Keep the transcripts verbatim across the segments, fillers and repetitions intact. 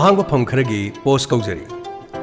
ꯑꯍꯥꯡꯕ ꯐꯝ ꯈꯔꯒꯤ ꯄꯣꯁ ꯀꯧꯖꯔꯤ꯫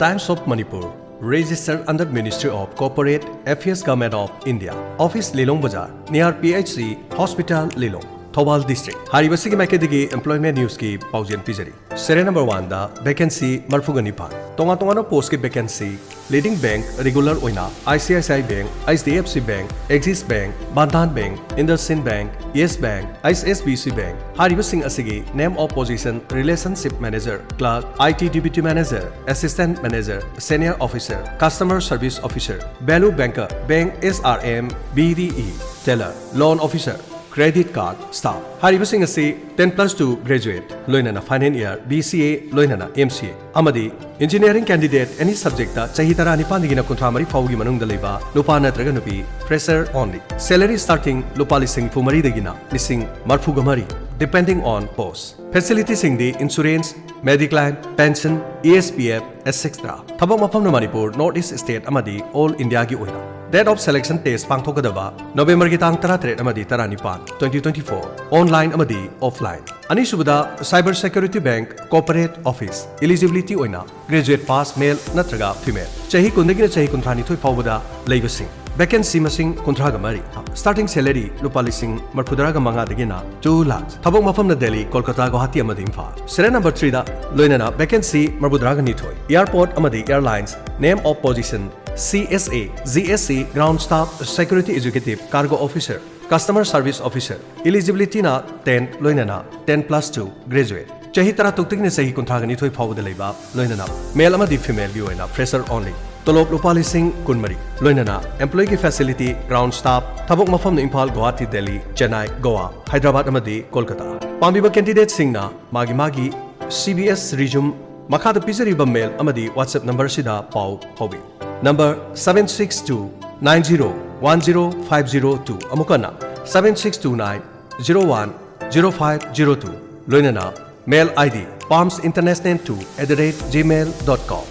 Times of Manipur, registered under Ministry of Corporate Affairs, Government of India, office ꯂꯤꯂꯣꯡ ꯕꯖꯥꯔ, near P H C hospital, ꯂꯤꯂꯣꯡ, Thoubal district꯫ ꯍꯥꯏꯔꯤꯕꯁꯤꯒꯤ ꯃꯥꯏꯀꯩꯗꯒꯤ employment newsꯀꯤ ꯄꯥꯎꯖꯦꯜ ꯄꯤꯖꯔꯤ꯫ Serial number oneꯗ vacancy ꯃꯔꯐꯨꯒ ꯅꯤꯄꯥꯟ꯫ ꯇꯣꯉꯥꯟ ꯇꯣꯉꯥꯟꯕ postꯀꯤ vacancy leading bank regular ꯑꯣꯏꯅ I C I C I Bank, H D F C Bank, Axis Bank, Bandhan Bank, IndusInd Bank, Yes Bank, H S B C Bank꯫ ꯍꯥꯏꯔꯤꯕꯁꯤꯡ ꯑꯁꯤꯒꯤ name of position relationship manager, clerk, I T deputy manager, assistant manager, senior officer, customer service officer, value banker, bank S R M, B D E, teller, loan officer, credit card staff꯫ ꯍꯥꯏꯔꯤꯕꯁꯤꯡ ꯑꯁꯤ ten plus two graduate, ꯂꯣꯏꯅꯅ final year B C A, ꯂꯣꯏꯅꯅ M C A, ꯑꯃꯗꯤ engineering candidate any subjectꯇ ꯆꯍꯤ ꯇꯔꯥꯅꯤꯄꯥꯟꯗꯒꯤꯅ ꯀꯨꯟꯊ꯭ꯔꯥ ꯃꯔꯤ ꯐꯥꯎꯒꯤ ꯃꯅꯨꯡꯗ ꯂꯩꯕ ꯅꯨꯄꯥ ꯅꯠꯇ꯭ꯔꯒ ꯅꯨꯄꯤ, fresher only꯫ Salary starting ꯂꯨꯄꯥ ꯂꯤꯁꯤꯡ ꯅꯤꯐꯨ ꯃꯔꯤꯗꯒꯤꯅ ꯂꯤꯁꯤꯡ ꯃꯔꯐꯨꯒ ꯃꯔꯤ, depending on post꯫ Facilityꯁꯤꯡꯗꯤ insurance, mediclaim, pension, E S P F, et cetera꯫ ꯊꯕꯛ ꯃꯐꯝꯅ ꯃꯅꯤꯄꯨꯔ, North East state ꯑꯃꯗꯤ all Indiaꯒꯤ ꯑꯣꯏꯅ꯫ Date of selection test ꯄꯥꯡꯊꯣꯛꯀꯗꯕ ꯅꯕꯦꯝꯕꯔꯒꯤ ꯇꯥꯡ ꯇꯔꯥꯇꯔꯦꯠ ꯑꯃꯗꯤ ꯇꯔꯥꯅꯤꯄꯥꯟ, twenty twenty-four, online ꯑꯃꯗꯤ offline꯫ ꯑꯅꯤꯁꯨꯕꯗ, Cyber Security Bank Corporate Office, eligibility ꯑꯣꯏꯅ graduate pass male ꯅꯠꯇ꯭ꯔꯒ female, ꯆꯍꯤ ꯀꯨꯟꯗꯒꯤꯅ ꯆꯍꯤ ꯀꯨꯟꯊ꯭ꯔꯥꯅꯤꯊꯣꯏ ꯐꯥꯎꯕꯗ ꯂꯩꯕꯁꯤꯡ꯫ Vacancy ꯃꯁꯤꯡ ꯀꯨꯟꯊ꯭ꯔꯥꯒ ꯃꯔꯤ꯫ Starting salary ꯂꯨꯄꯥ ꯂꯤꯁꯤꯡ ꯃꯔꯐꯨꯇꯔꯥꯒ ꯃꯉꯥꯗꯒꯤꯅ two lakh꯫ ꯊꯕꯛ ꯃꯐꯝꯅ ꯗꯦꯜꯂꯤ, ꯀꯣꯜꯀꯇꯥ, ꯒꯨꯋꯥꯍꯥꯇꯤ ꯑꯃꯗꯤ ꯏꯝꯐꯥꯜ꯫ Serial number threeꯗ ꯂꯣꯏꯅꯅ vacancy ꯃꯔꯐꯨꯇꯔꯥꯒ ꯅꯤꯊꯣꯏ꯫ Airport ꯑꯃꯗꯤ airlines, name of position C S A, G S C, ground staff, security executive, cargo officer, customer service officer꯫ Eligibilityꯅ ten, ꯂꯣꯏꯅꯅ ten plus two graduate꯫ ꯆꯍꯤ ꯇꯔꯥꯇꯔꯨꯛꯇꯒꯤꯅ ꯆꯍꯤ ꯀꯨꯟꯊ꯭ꯔꯥꯒ ꯅꯤꯊꯣꯏ ꯐꯥꯎꯕꯗ ꯂꯩꯕ, ꯂꯣꯏꯅꯅ male ꯑꯃꯗꯤ femailꯒꯤ ꯑꯣꯏꯅ fresher only꯫ ꯇꯣꯂꯣꯞ ꯂꯨꯄꯥ ꯂꯤꯁꯤꯡ ꯀꯨꯟꯃꯔꯤ, ꯂꯣꯏꯅꯅ employeeꯒꯤ facility, ground staff꯫ ꯊꯕꯛ ꯃꯐꯝꯅ ꯏꯝꯐꯥꯜ, ꯒꯨꯋꯥꯍꯥꯇꯤ, ꯗꯦꯜꯂꯤ, ꯆꯦꯟꯅꯥꯏ, ꯒꯣꯋꯥ, ꯍꯥꯏꯗ꯭ꯔꯕꯥꯗ ꯑꯃꯗꯤ ꯀꯣꯜꯀꯇꯥ꯫ ꯄꯥꯝꯕꯤꯕ candidateꯁꯤꯡꯅ ꯃꯥꯒꯤ ꯃꯥꯒꯤ C V S resume ꯃꯈꯥꯗ ꯄꯤꯖꯔꯤꯕ mail ꯑꯃꯗꯤ WhatsApp numberꯁꯤꯗ ꯄꯥꯎ ꯐꯥꯎꯕꯤꯌꯨ꯫ Number seven six two nine zero one zero five zero two, ꯑꯃꯨꯛ ꯍꯟꯅ, seven six two nine zero one zero five zero two, ꯂꯣꯏꯅꯅ mail I D palms international two at the rate gmail dot com꯫